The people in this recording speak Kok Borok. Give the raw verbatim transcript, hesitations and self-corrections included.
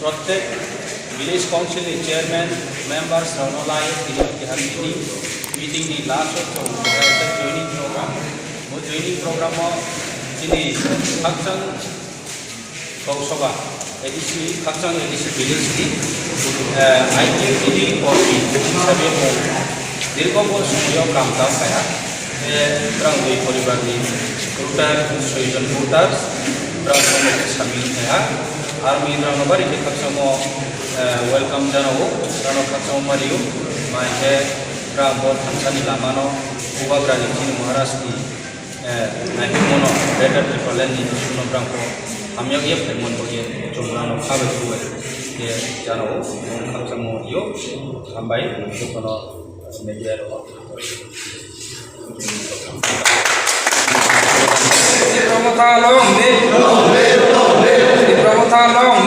Prottek village council ni chairman, members rokno lai tini keha meeting, meeting ni last o chwng keha joining program. O joining program o chini Khakchang Gausabha A D C, Khakchang A D C village ni, eh, I P F T ni kormi hisabe bo dirgho bo somoyo kam tang kaiha. Eh, brang dui poribar ni voter, soi jon voters, brang somoyo samil kaiha. Army brang no bari khe khakchangmo, eh, welcome jana o, brang no khakchangmo mari o, mai khe brang bo thansa ni lama no Bubagra ni chini Maharaj ni Eh, naikhe mono Greater Tipraland ni bisingo brang kho hamya ye phaimon bo ye chwng brang no kha bai khubai ye jana o mung khakchangmo yo hambai jotono media rok. Tipra Motha long live! Tipra Motha long